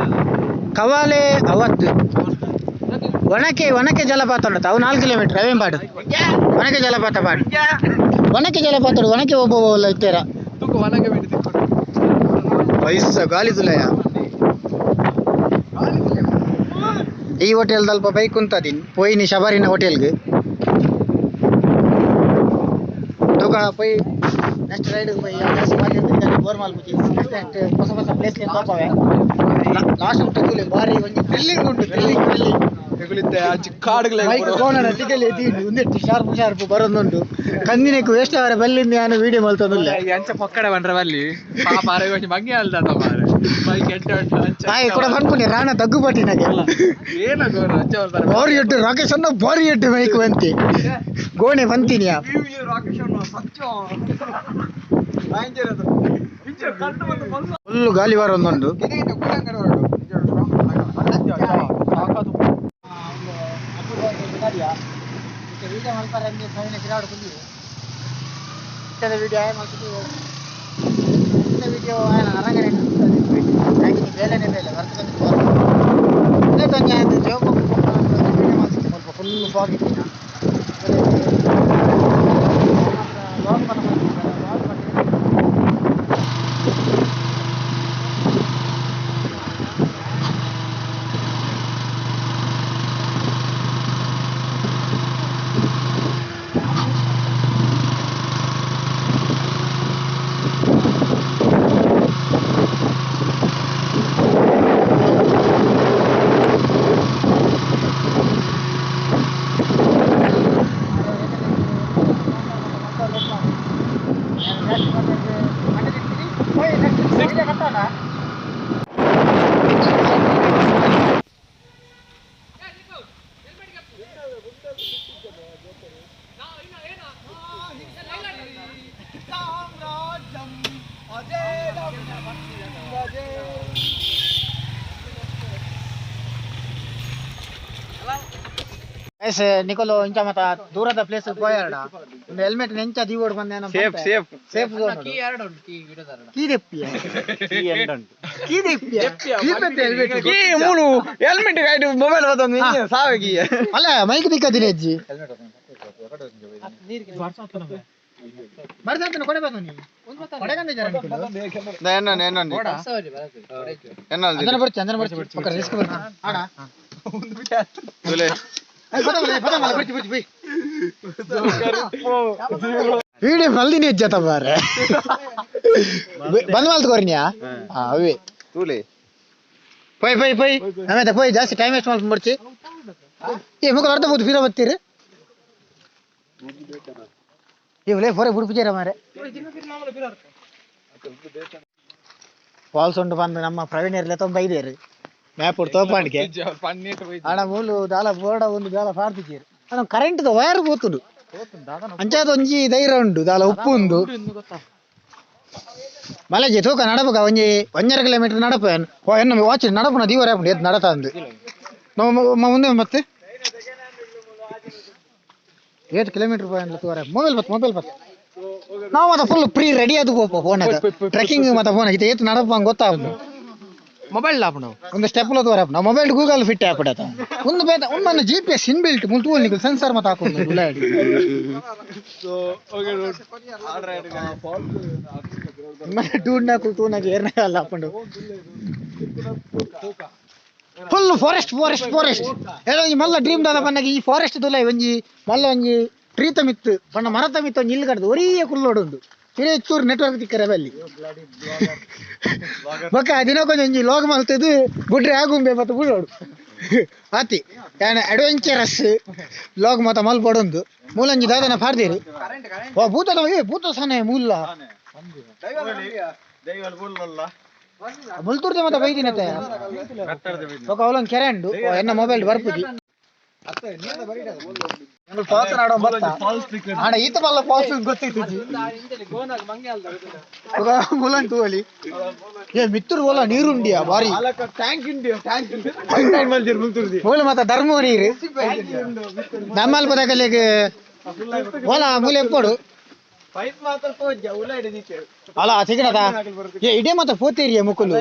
ಕವಾಲೆ ಅವತ್ತು ಒಣಕೆ ಒಣಕೆ ಜಲಪಾತ ಉಂಟು ಅವು 4 ಕಿಲೋಮೀಟರ್ ಅವೇం ಪಾಡು ಒಣಕೆ ಜಲಪಾತ ಪಾಡು ಒಣಕೆ ಜಲಪಾತ ಒಣಕೆ ಒಬ್ಬ ಇತ್ತೇರ ಪೈಸ ಗಾಲಿ ತುಲಯ ಈ ಹೋಟೆಲ್ ಅಲ್ಪ ಬೈಕ್ ಉಂತದಿನ್ ಪೋಯಿನಿ ಶಬರಿನ ಹೋಟೆಲ್ಗೆ ತೂಕ ಪೋಯಿ ನೆಕ್ಸ್ಟ್ ರೈಡ್ ಪೋಯಿ ಜಾಸ್ತಿ ಬೋರ್ ಮಲ್ಪುಜಿ. ನೆಕ್ಸ್ಟ್ ಹೊಸ ಹೊಸ ಪ್ಲೇಸ್ ತೋಪವೆ. ಲಾಸ್ಟ್ ಉಂಟು ಬಾರಿ ಒಂಜಿ ಥ್ರಿಲ್ಲಿಂಗ್ ಉಂಟು, ಥ್ರಿಲ್ಲಿಂಗ್ ಥ್ರಿಲ್ಲಿಂಗ್. ಎಗುಲಿತ್ತೆ ಅಜ್ಜಿ ಕಾಡುಗಳೇ ಮೈಕ್ ಕೋಣನ ಟಿಕೆಲಿ ಎತ್ತಿ ಉಂದೆಟ್ಟು ಶಾರ್ಪ್ ಶಾರ್ಪ್ ಬರೋದುಂಟು. ಕಂದಿನಕ್ಕೆ ವೇಸ್ಟ್ ಅವರ ಬಲ್ಲಿಂದ ನಾನು ವಿಡಿಯೋ ಮಲ್ತೊಂದುಲ್ಲ. ಅಂಚ ಪಕ್ಕಡೆ ಬಂದ್ರೆ ಬಲ್ಲಿ ಪಾಪ ಅರೆ ಒಂಜಿ ಮಂಗೆ ಅಲ್ದ ಮಾರೆ ಬೈಕ್ ಎಡ್ಡೆ ಉಂಟು ಅಂಚ. ತಾಯಿ ಕೂಡ ಪನ್ಪುನಿ ರಾಣ ತಗ್ಗುಪಟ್ಟಿನಾಗೆ. ಏನ ಗೋರು ಅಂಚ ಬರ್ತಾರೆ. ಬಾರಿ ಎಡ್ಡು ರಾಕೇಶ್ ಅನ್ನ ಬಾರಿ ಎಡ್ಡು ಮೈಕ್ ಬಂತಿ ಗೋಣೆ ಬಂತಿನಿಯಾ. ಫುಲ್ ಗಾಲಿ ಬರೋದುಂಟು. ವಿಡಿಯೋ ಬೇಲೆನೆ ಬೇಲೆ ಫುಲ್ ಫಾಗ್ ಇತ್ತಿನ. ಎಸ್ ನಿಕೋಲು ಇಂಚ ಮತ ದೂರದ ಪ್ಲೇಸ್ ಪೋಯಾರಡ ಒಂದು ಹೆಲ್ಮೆಟ್ ನೆಂಚ ದೀವೋಡು ಬಂದೆ. Safe safe safe zone. Key ಎರಡು ಉಂಟು, ಕೀ ಗಿಡದಾರಡ. ಕೀ ದೆಪ್ಪಿಯ ಕೀ ದೆಪ್ಪಿಯ ಕೀ ಪೆತ್ತೆ ಹೆಲ್ಮೆಟ್. ಕೀ ಮೂಲು ಹೆಲ್ಮೆಟ್ ಗೈಡ್ ಮೊಬೈಲ್ ಬತ್ತೊಂದು ಸಾವೆ ಕೀ. ಅಲ್ಲ ಮೈಕ್ ದಿಕ್ಕದಿನ ಅಜ್ಜಿ ಬರ್ಸಂತನ ಕೊಡೆ ಬಂದು ನೀ ಕೊಡೆಗಂದೆ ಜರ ನಿಕೋಲು. ಎನ್ನ ಎನ್ನ ಎನ್ನ ಅಂದನ ಬರ್ಚಿ ಅಂದನ ಬರ್ಚಿ ಪಕ್ಕ ರಿಸ್ಕ್ ಬರ್ಚಿ ಆಡ. ತುಲೆ. ವಿಡಿಯೋ ಮಲ್ದಿನಿ ಅಜ್ಜ ಬಾರೆ ಬಂದ್ ಮಲ್ತ್ ಕೊರ್ನಿಯಾ ಅವೇ. ತುಲೆ. ಪೊಯ್ ಪೊಯ್ ಪೊಯ್ ಆಮೇಲೆ ಪೊಯ್ ಜಾಸ್ತಿ ಟೈಮ್ ವೇಸ್ಟ್ ಮಲ್ಪು ಬರ್ಚಿ. ಏ ಮುಖ ಅರ್ಧ ಬೂದು ಫೀರ ಬತ್ತೀರಿ ಇವ್ಲೇ ಫೋರೆ ಬುಡ್ಪುಜೇರ ಮಾರೆ. ಫಾಲ್ಸ್ ಉಂಟು ಬಂದು ನಮ್ಮ ಪ್ರವೀಣ್ ತುಂಬ ಐದೇರು ಮ್ಯಾಪ್ ತೋಪಾಣಿಕೆ ಅಣ್ಣ ಮೂಲು ದಾಲ ಬೋರ್ಡ ಒಂದು ದಾಲ ಪಾಡ್ತಿದ್ದೀರಿ ಅಣ್ಣ. ಕರೆಂಟ್ ವೈರ್ ಪೋತುಂಡು ಅಂಚಾದ ಒಂಜಿ ಧೈರ್ಯ ಉಂಡು ದಾಲ ಉಪ್ಪು ಉಂಡು ಮಲಜಿ ತೂಕ ನಡಪುಗ ಒಂಜಿ 1.5 ಕಿಲೋಮೀಟರ್ ನಡಪ ಓ ಎನ್ನ ವಾಚ್ ನಡಪುನ ದೀವರ ಆಪುಂಡು ಎದ್ದು ನಡತ ಅಂದು ನಮ್ಮ ಮುಂದೆ ಮತ್ತೆ 8 ಕಿಲೋಮೀಟರ್ ಪೋಯನ್ ತೂವರ ಮೊಬೈಲ್ ಬತ್ ಮೊಬೈಲ್ ಬತ್ ನಾವು ಮತ್ತೆ ಫುಲ್ ಪ್ರೀ ರೆಡಿ ಅದು ಪೋಪ ಫೋನ್ ಟ್ರೆಕ್ಕಿಂಗ್ ಮತ್ತೆ ಫೋನ್ ಇದು ಏತ್ ನಡಪ ಗೊತ್ತಾಗುದು. ಮೊಬೈಲ್ ಲಾಪುಂಡು ಒಂದು ಸ್ಟೆಪ್ ತೋರ ನಾವು ಮೊಬೈಲ್ ಗೂಗಲ್ ಫಿಟ್ ಆಪಡತ ಒಂದು ಬೇತ ಒಂದು ಜಿ ಪಿ ಎಸ್ ಇನ್ಬಿಲ್ಟ್ ಮುಲ್ತು ನಿಕಲ್ ಸೆನ್ಸರ್ ಮತ್ತೆ ಹಾಕೊಂಡು ಉಳ್ಳಾಡಿ. ಟೂರ್ನ ಟೂರ್ನಾಗ ಏರ್ನ ಅಲ್ಲ ಹಾಕೊಂಡು ಫುಲ್ ಫಾರೆಸ್ಟ್ ಫಾರೆಸ್ಟ್ ಫಾರೆಸ್ಟ್ ಏನೋ ಈ ಮಲ್ಲ ಡ್ರೀಮ್ ದಾದ ಪನ್ನಗ ಈ ಫಾರೆಸ್ಟ್ ದುಲ್ಲ ಒಂಜಿ ಮಲ್ಲ ಒಂಜಿ ಟ್ರೀ ತಮಿತ್ತು ಪಂಡ ಮರ ತಮಿತ್ತು ಒಂಜಿ ಇಲ್ಲು ಕಡ್ದು ಒರಿಯ ಕುಲ್ಲೋಡುಂಡು ಹಿರೇ ಚೂರು ನೆಟ್ವರ್ಕ್ ತಿಕ್ಕರೆ ಬಲ್ಲಿ ಬೊಕ್ಕ ದಿನಕ್ಕೊಂಜಿ ಒಂಜಿ ಲೋಗ ಮಲ್ತದ್ದು ಬುಡ್ರೆ ಆಗುಂಬೆ ಮತ್ತು ಬುಡೋಡು ಆತಿ ಯಾನ ಅಡ್ವೆಂಚರಸ್ ಲೋಗ ಮತ ಮಲ್ಪೊಡೊಂದು ಮೂಲಂಜಿ ದಾದನ ಪಾಡ್ದೇರು. ಓ ಭೂತದ ಏ ಭೂತ ಸನೆ ಮೂಲ ಮುಲ್ತೂರ್ದ ಮತ್ತೆ ಬೈದಿನತೆ ಬೊಕ್ಕ ಅವಲೊಂದು ಕೆರೆ ಉಂಡು. ಓ, ಎನ್ನ ಮೊಬೈಲ್ ಬರ್ಪುಜಿ ಫಾಲ್ಸ್ ನಾಡೋ ಬತ್ತ ಆಡ ಈತ ಮಲ್ಲ ಫಾಲ್ಸ್ ಗೊತ್ತೈತಿ ಮುಲನ್ ತೂವಲಿ. ಏ ಮಿತ್ತೂರು ಓಲ ನೀರುಂಡಿಯಾ ಬಾರಿ ಟ್ಯಾಂಕ್ ಇಂಡಿಯಾ ಟ್ಯಾಂಕ್ ಮೂಲ ಮತ್ತ ಧರ್ಮ ನೀರು ನಮ್ಮಲ್ಪದಕಲಿಗೆ ಓಲ ಮೂಲೆ ಎಪ್ಪೋಡು ಪೈಪ್ ಮಾತ್ರ ತೋಜ್ಜ ಉಲಾಡಿ ದಿಕ್ಕೆ. ಅಲ್ಲ ಸಿಗಣದ ಏ ಇಡೇ ಮತ್ತೆ ಪೋತೇರಿಯ ಮುಕುಲು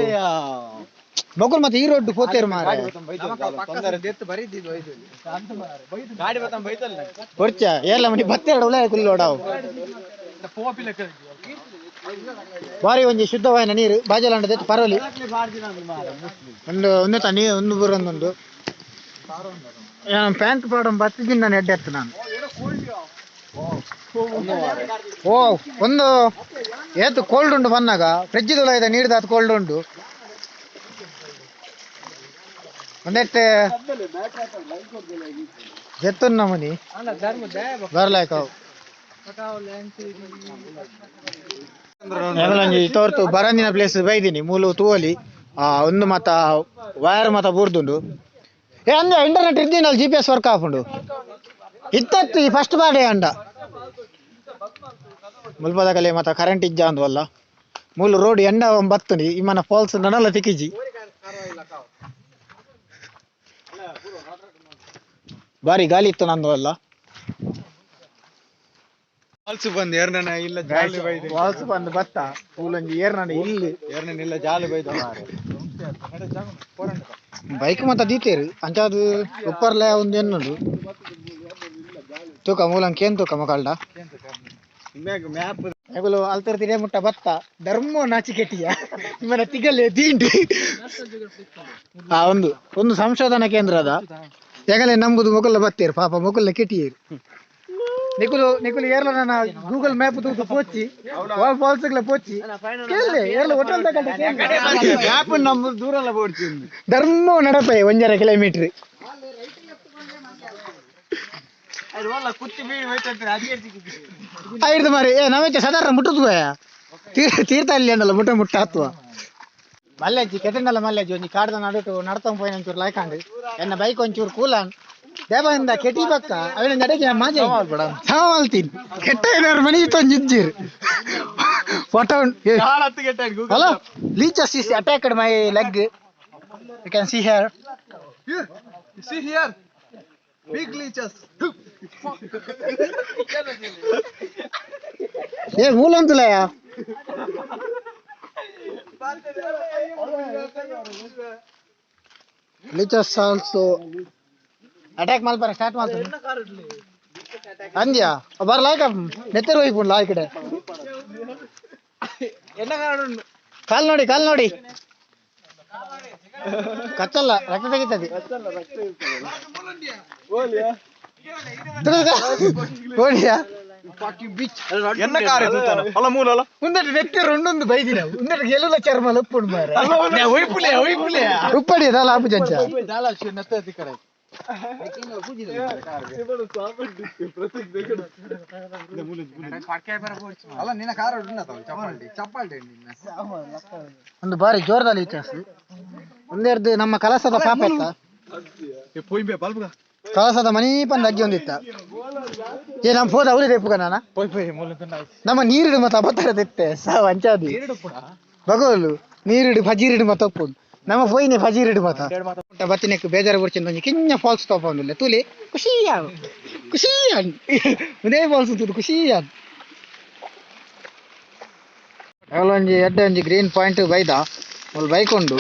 ಮೊಕುಲು ಮತ್ತೆ ಈ ರೋಡ್ ಪೋತೇರು ಮಾರ ಹೊರ್ಚ ಏರ್ಲ ಮನಿ ಬತ್ತೆರಡು ಉಲಾಯ ಕುಲ್ಲೋಡಾವು ಬಾರಿ ಒಂಜಿ ಶುದ್ಧವಾಯಿನ ನೀರು ಬಾಜಲಾಂಡದ ಪರವಲಿ ಒಂದು ಒಂದೇ ತ ನೀರು ಒಂದು ಬರೊಂದೊಂದು ಪ್ಯಾಂಟ್ ಪಾಡಂ ಬತ್ತಿದ್ದೀನಿ ನಾನು ಎಡ್ಡೆ ಎತ್ತು ನಾನು. ಓ ಒಂದು ಏತು ಕೋಲ್ಡ್ ಉಂಡು ಬಂದಾಗ ಫ್ರಿಜ್ ಇದೆ ನೀರ್ದಾತ್ ಕೋಲ್ಡ್ ಉಂಡು ಒಂದೆಟ್ಟೆ ಜೆತ್ತುನ್ನ ಮನಿ ಬರ್ಲಾಯ್ಕ ಒಂಜಿ ತೋರ್ತು ಬರಂದಿನ ಪ್ಲೇಸ್ ಬೈದಿನಿ ಮೂಲು ತೂವಲಿ ಆ ಒಂದು ಮತ ವೈರ್ ಮತ ಬೂರ್ದುಂಡು ಏ ಅಂದೆ ಇಂಟರ್ನೆಟ್ ಇದ್ದಿನ ಜಿ ಪಿ ಎಸ್ ವರ್ಕ್ ಆಪುಂಡು ಇತ್ತತ್ತು ಈ ಫಸ್ಟ್ ಬಾಡೆ ಅಂಡ ಮುಲ್ಪದಕಲೆ ಮತ ಕರೆಂಟ್ ಇಜ್ಜ ಅಂದು ಅಲ್ಲ ಮೂಲು ರೋಡ್ ಎಂಡ ಬತ್ತುನಿ ಇಮ್ಮನ ಫಾಲ್ಸ್ ನನಲ ತಿಕ್ಕಿಜಿ ಬಾರಿ ಗಾಲಿ ಇತ್ತು ನಂದು ಅಲ್ಲ ಫಾಲ್ಸ್ ಬಂದು ಏರ್ನ ಇಲ್ಲ ಜಾಲಿ ಬೈದು ಫಾಲ್ಸ್ ಬಂದು ಬತ್ತ ಮೂಲೊಂಜಿ ಏರ್ನ ಇಲ್ಲಿ ಏರ್ನ ಇಲ್ಲ ಜಾಲಿ ಬೈದು ಬೈಕ್ ಮತ್ತ ದೀತೇರು ಅಂಚಾದು ಉಪ್ಪರ್ಲೆ ಒಂದು ಎನ್ನುಂಡು ತೂಕ ಮೂಲಂಕ ಏನ್ ತೂಕ ಮಕ್ಕಳ್ಡ ಮ್ಯಾಪ್ ಎಗುಲು ಅಲ್ತರ್ ತಿರೇ ಮುಟ್ಟ ಬತ್ತ ಧರ್ಮ ನಾಚಿಕೆಟ್ಟಿಯ ನಿಮ್ಮನ ತಿಗಲೆ ದಿಂಡಿ ಆ ಒಂದು ಒಂದು ಸಂಶೋಧನಾ ಕೇಂದ್ರ ಅದ ಎಗಲೆ ನಂಬುದು ಮುಕುಲ್ಲ ಬತ್ತೀರು ಪಾಪ ಮುಕುಲ್ಲ ಕೆಟ್ಟಿಯರು ನಿಕುಲು ನಿಕುಲು ಏರ್ಲ ನನ್ನ ಗೂಗಲ್ ಮ್ಯಾಪ್ ತೂತು ಪೋಚಿ ಫಾಲ್ಸ್ ಪೋಚಿ ಕೇಳಿ ಏರ್ಲ ಹೋಟೆಲ್ ಮ್ಯಾಪ್ ನಮ್ಮ ದೂರಲ್ಲ ಬೋಡ್ತೀನಿ ಧರ್ಮ ನಡಪೆ ಒಂಜರ ಕಿಲೋಮೀಟರ್ ಐದು ಮಾರಿ ಏ ನಾವೈತೆ ಸಾಧಾರಣ ಮುಟ್ಟುದು ಬೋಯ ತೀರ್ಥ ಅಲ್ಲಿ ಅಂದಲ್ಲ ಮುಟ್ಟ ಮುಟ್ಟ ಹತ್ತುವ ಮಲ್ಲೆಜ್ಜಿ ಕೆಟ್ಟಂಡಲ್ಲ ಮಲ್ಲೆಜ್ಜಿ ಒಂಜಿ ಕಾಡ್ದ ನಡುಟು ನಡ್ತಂ ಪೋಯಿನ ಒಂಚೂರು ಲಾಯ್ಕಾಂಡ್ ಎನ್ನ ಬೈಕ್ ಒಂಚೂರು ಕೂಲಾನ್ ದೇವಂದ ಕೆಟಿ ಬಕ್ಕ ಅವಿನ ನಡಗೆ ಮಾಜೆ ಸಾವಲ್ತೀನಿ ಕೆಟ್ಟ ಏನಾರು ಮನೆ ಇತ್ತು ಇಜ್ಜಿರ್ photo hello leeches is attacked my leg you can see here see here big leeches ಏ ಮೂಲಂತುಲಯ ಲೀಚಸ್ ಆಲ್ಸೋ ಅಟ್ಯಾಕ್ ಮಲ್ಪರ ಸ್ಟಾರ್ಟ್ ಮಾಡ್ತೀನಿ ಅಂದ್ಯಾ ಬರಲಾಯ್ಕ ನೆತ್ತರ ಹೋಯ್ಪುಂಡ್ಲ ಈ ಕಡೆ ಕಾಲ್ ನೋಡಿ ಕಾಲ್ ನೋಡಿ ಕಚ್ಚಲ್ಲ ರಕ್ತ ತೆಗಿತದೆ ಓಡಿಯಾ ಎನ್ನ ಕಾರ್ ಅಲ್ಲ ಮೂಲ ಉಂದಟ ನೆತ್ತಿ ರೊಂಡೊಂದು ಬೈದಿನ ಉಂದಟ ಗೆಲ್ಲುಲ ಚರ್ಮ ಉಪ್ಪುಂಡು ಮಾರೆ ಒಯ್ಪುಲೆ ಒಯ್ಪುಲೆ ಉಪ್ಪಡಿ ದಾಲ ಆಪು ಜಂಚ ಅಲ್ಲ ನಿನ್ನ ಕಾರ್ ಚಪ್ಪಾಲ್ಟಿ ಚಪ್ಪಾಲ್ಟಿ ನಿನ್ನ ಒಂದು ಬಾರಿ ಜೋರದಲ್ಲಿ ಇಚ್ಛಾಸ್ ಒಂದೆರಡು ನಮ್ಮ ಕಲಸದ ಪಾಪ ಇತ್ತ ಪೋಯ್ ಬಲ್ಬ್ ಕಲಸದ ಮನಿ ಪಂದ ಅಗ್ಗಿ ಒಂದಿತ್ತ ಏ ನಮ್ಮ ಹೋದ ಅವರೇ ರೇಪುಗ ನಾನ ಪೋಯ್ ಪೋಯ್ ಮೂಲ ನಮ್ಮ ನೀರಿಡು ಮತ್ತೆ ಅಬತಾರ ತೆತ್ತೆ ಸಾವ್ ಅಂಚಾದಿ ಬಗೋಲು ನೀರಿಡು ಫಜೀರಿಡು ಮತ್ತ ಒಪ್ಪುಂಡು ನಮ್ಮ ಪೋಯಿನೆ ಫಜೀರಿಡು ಮತ ಬತ್ತಿನಕ್ಕೆ ಬೇಜಾರು ಬುರ್ಚಿಂದ ಒಂಜಿ ಕಿಂಜ ಫಾಲ್ಸ್ ತೋಪೊಂದುಲ್ಲೆ ತೂಲೆ ಖುಷಿ ಖುಷಿ ಉದೇ ಫಾಲ್ಸ್ ತೂದು ಖುಷಿ ಒಂಜಿ ಎಡ್ಡೆ ಒಂಜಿ ಗ್ರೀನ್ ಪಾಯಿಂಟ್ ಬೈದ ಮುಲ್ ಬೈಕ್ ಉಂಡು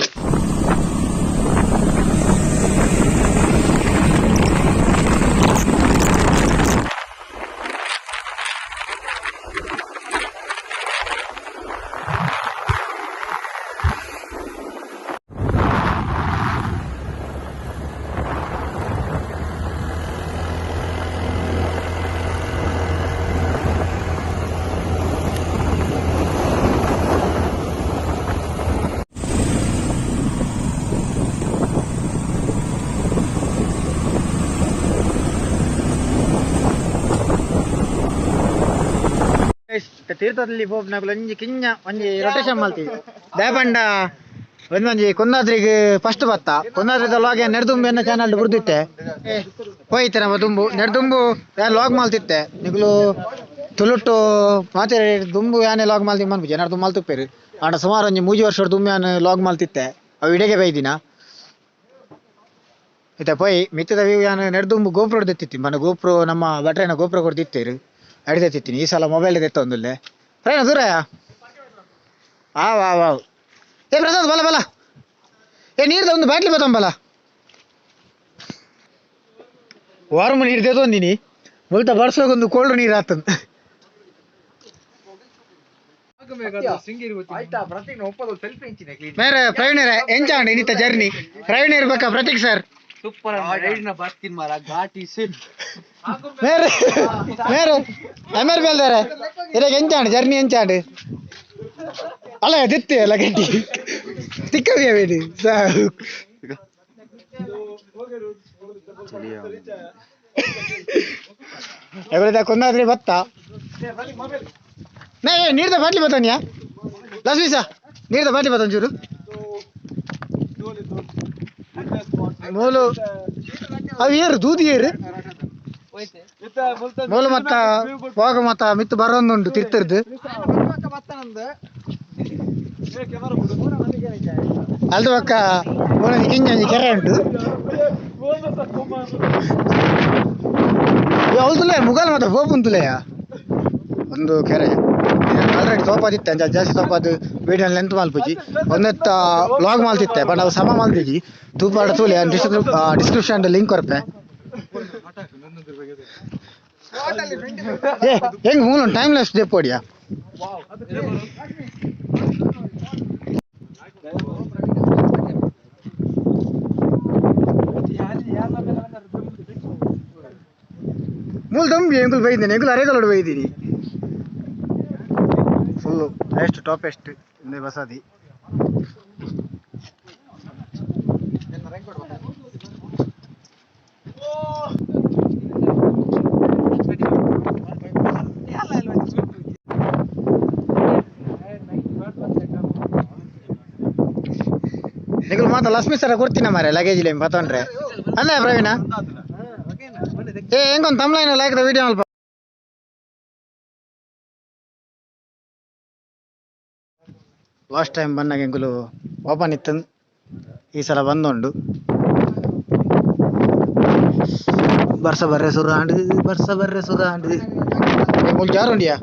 ತೀರ್ಥದಲ್ಲಿ ಪೋಪ್ನಕುಲು ಒಂಜಿ ಕಿಂಜ ಒಂಜಿ ರೊಟೇಷನ್ ಮಲ್ತೀವಿ ದೇಪಂಡ ಒಂದೊಂಜಿ ಕುನ್ನಾದ್ರಿಗೆ ಫಸ್ಟ್ ಬತ್ತ ಕುನ್ನಾದ್ರಿದ ಲಾಗ್ ನೆಡ್ದುಂಬು ಎನ್ನ ಚಾನಲ್ ಬುರ್ದಿತ್ತೆ ಹೋಯ್ತೆ ನಮ್ಮ ದುಂಬು ನೆಡ್ದುಂಬು ಯಾನ್ ಲಾಗ್ ಮಲ್ತಿತ್ತೆ ನಿಗುಲು ತುಳುಟು ಮಾತೆ ದುಂಬು ಯಾನೆ ಲಾಗ್ ಮಲ್ತಿ ಮನ್ಪುಜಿ ಏನಾರು ಮಲ್ತುಪ್ಪೇರು ಆಂಡ ಸುಮಾರು ಒಂಜಿ ಮೂಜಿ ವರ್ಷ ದುಂಬು ಯಾನ್ ಲಾಗ್ ಮಲ್ತಿತ್ತೆ ಅವು ಇಡೆಗೆ ಬೈದಿನ ಇತ್ತೆ ಪೋಯ್ ಮಿತ್ತದ ವ್ಯೂ ಯಾನ್ ನೆಡ್ದುಂಬು ಗೋಪುರ ದೆತ್ತಿತ್ತಿ ಮನ ಗೋಪುರ ನಮ್ಮ ಬಟ್ರೇನ ಗೋಪುರ ಕೊಡ್ತಿತ್ತೇರು ಅಡಿದೆತ್ತಿತ್ತೀನಿ ಈ ಸಲ ಮೊಬೈಲ್ ತೆತ್ತೊಂದುಲ್ಲೆ ಪ್ರಯಾಣ ದೂರಯ ಆವ್ ಆವ್ ಆವ್ ಏ ಪ್ರಸಾದ್ ಬಲ ಬಲ ಏ ನೀರ್ದ ಒಂದು ಬಾಟ್ಲಿ ಬತ್ತಂಬಲ ವಾರ್ಮ್ ನೀರು ತೆತ್ತೊಂದಿನಿ ಮುಲ್ತ ಬರ್ಸೋಗೊಂದು ಕೋಲ್ಡ್ ನೀರು ಆತಂದು ಮೇರೆ ಪ್ರವೀಣರೇ ಎಂಚಾಂಡ್ ಇನ್ನಿತ ಜರ್ನಿ ಪ್ರವೀಣ್ ಇರ್ಬೇಕಾ ಪ್ರತೀಕ್ ಸರ್ ಸೂಪರ್ ರೈಡ್ ನ ಬರ್ತೀನಿ ಮಾರ ಘಾಟಿ ಸಿಟ್ ಮೇರೆ ಮೇರೆ ಎಮರ್ ಬೇಲ್ದಾರೆ ಇರಗೆ ಎಂಚಾಂಡು ಜರ್ನಿ ಎಂಚಾಂಡು ಅಲ್ಲ ದಿತ್ತಿ ಅಲ್ಲ ಗಟ್ಟಿ ತಿಕ್ಕವಿಯ ಬೇಡಿ ಎವರಿದ ಕೊಂದಾದ್ರೆ ಬತ್ತ ನೇ ನೀರ್ದ ಬಾಟ್ಲಿ ಬತ್ತಾನಿಯಾ ಲಕ್ಷ್ಮೀ ಸಾ ನೀರ್ದ ಬಾಟ್ಲಿ ಬತ್ತಾನ ಚೂರು ಮೂಲು ಅವು ಏರು ದೂದಿ ಏರು ಮೂಲು ಮತ್ತ ಹೋಗ ಮತ್ತ ಮಿತ್ತು ಬರೋಂದುಂಟು ತಿರ್ತರ್ದು ಅಲ್ದ ಪಕ್ಕ ಮೂಲ ಕಿಂಜಿ ಕೆರೆ ಉಂಟು ಹೌದುಲೇ ಮುಗಲ್ ಮತ್ತೆ ಪೋಪುಂತುಲೆಯ ಒಂದು ಕೆರೆ ಆಲ್ರೆಡಿ ತೋಪಾದಿತ್ತೆ ಅಂಚ ಜಾಸ್ತಿ ತೋಪಾದು ವೀಡಿಯೋ ಲೆಂತ್ ಮಲ್ಪುಜಿ ಒಂದೆತ್ತ ವ್ಲಾಗ್ ಮಲ್ತಿತ್ತೆ ಬಟ್ ಅವು ಸಮ ಮಲ್ತಿಜಿ ತೂಪಾಡ ತೂಲೆ ಡಿಸ್ಕ್ರಿಪ್ಷನ್ ಲಿಂಕ್ ಕೊರ್ಪೆ. ಏ ಹೆಂಗ್ ಮೂಲ ಟೈಮ್ ಲೆಸ್ ದೇಪೋಡಿಯಾ ಮೂಲ ದೊಂಬಿ ಎಂಕುಲು ಬೈದಿನಿ ಎಂಕುಲು ಅರೆಗಲೋಡು ಬೈದಿನಿ ಫುಲ್ಲು ಎಷ್ಟು ಟಾಪ್ ಎಷ್ಟು ಇಂದೇ ಬಸದಿ. ನಿಕುಲು ಮಾತ ಲಕ್ಷ್ಮೀ ಸರ ಕೊಡ್ತೀನ ಮಾರೆ ಲಗೇಜ್ ಲೇಮ್ ಪತೊಂಡ್ರೆ ಅಲ್ಲ ಪ್ರವೀಣ. ಏ ಹೆಂಗೊಂದು ತಮ್ಲೈನ್ ಲೈಕ್ the video ಅಲ್ಪ. ಲಾಸ್ಟ್ ಟೈಮ್ ಬಂದಾಗ ಎಂಕುಲು ಓಪನ್ ಇತ್ತು, ಈ ಸಲ ಬಂದುಂಡು. ಬರ್ಸ ಬರ್ರೆ ಸುರಾಂಡ್ ಬರ್ಸ ಬರ್ರೆ ಸುರಾಂಡ್ ಮೂಲು ಜಾರುಂಡಿಯಾ.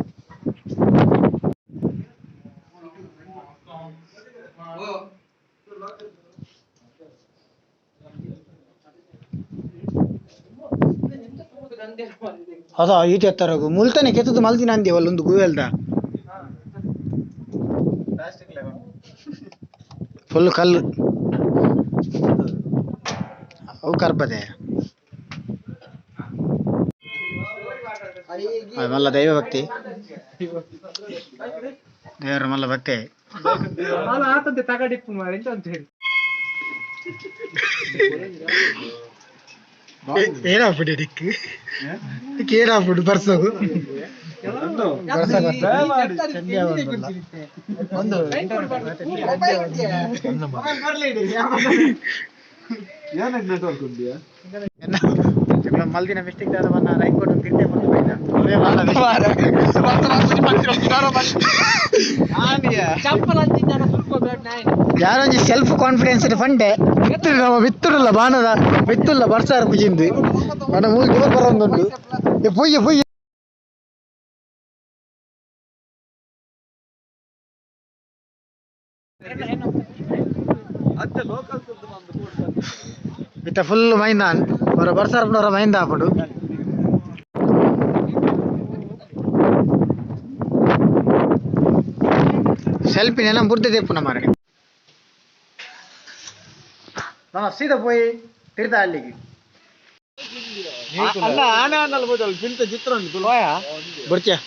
ಹೌದಾ ಈಟೆ ಎತ್ತರಗು ಮುಲ್ತಾನೆ ಕೆತ್ತದು ಮಲ್ದಿನ ಅಂದಿ ಒಲ್ಲೊಂದು ಗುವೆಲ್ದ ಫುಲ್ ಕಲ್ಲು ಅವು ಕರ್ಬದೆ ಮಲ್ಲ ದೈವ ಭಕ್ತಿ ದೇವರ ಮಲ್ಲ ಭಕ್ತಿ. ಏನಾಗ್ಬಿಡಿ ದಿಕ್ಕು ಏನಾಗ್ಬಿಡು ಬರ್ಸೋಗು ಮಲ್ದಿನ ಮಿಸ್ಟೇಕ್ ದಾದ ಬನ್ನ ರೈನ್ ಕೋಟ್ ತಿಂತೆ ಬಂದು ಬೈದ ಯಾರೊಂಜಿ ಸೆಲ್ಫ್ ಕಾನ್ಫಿಡೆನ್ಸ್ ಫಂಡೆ ಮಿತ್ತುಲ್ಲ ಮಿತ್ತುಲ್ಲ ಬಾಣದ ಮಿತ್ತುಲ್ಲ ಬರ್ಸಾರ ಪುಜಿಂದು ಬಣ್ಣ ಮೂರು ಜೋರ್ ಬರೋಂದುಂಡು. ಪೊಯ್ಯ ಪೊಯ್ಯ ಇತ್ತ ಫುಲ್ ಮೈಂದಾನ್ ಹೊರ ಬರ್ಸಾರ ಪುಂಡ ಮೈಂದ ಹಾಪುಂಡು. ಸೆಲ್ಫಿನೆಲ್ಲ ಬುರ್ದೆ ದೇಪುನ ಮಾರೆ ನಾನು ಸೀದಾ ಪೋಯಿ ತೀರ್ಥಹಳ್ಳಿಗೆ ಅಲ್ಲ ಆನೆ ಅನ್ನಲ್ಲ ಬೋದಲ್ಲ ಚಿತ್ರ ಉಂಟು ಬುರ್ಚೆ.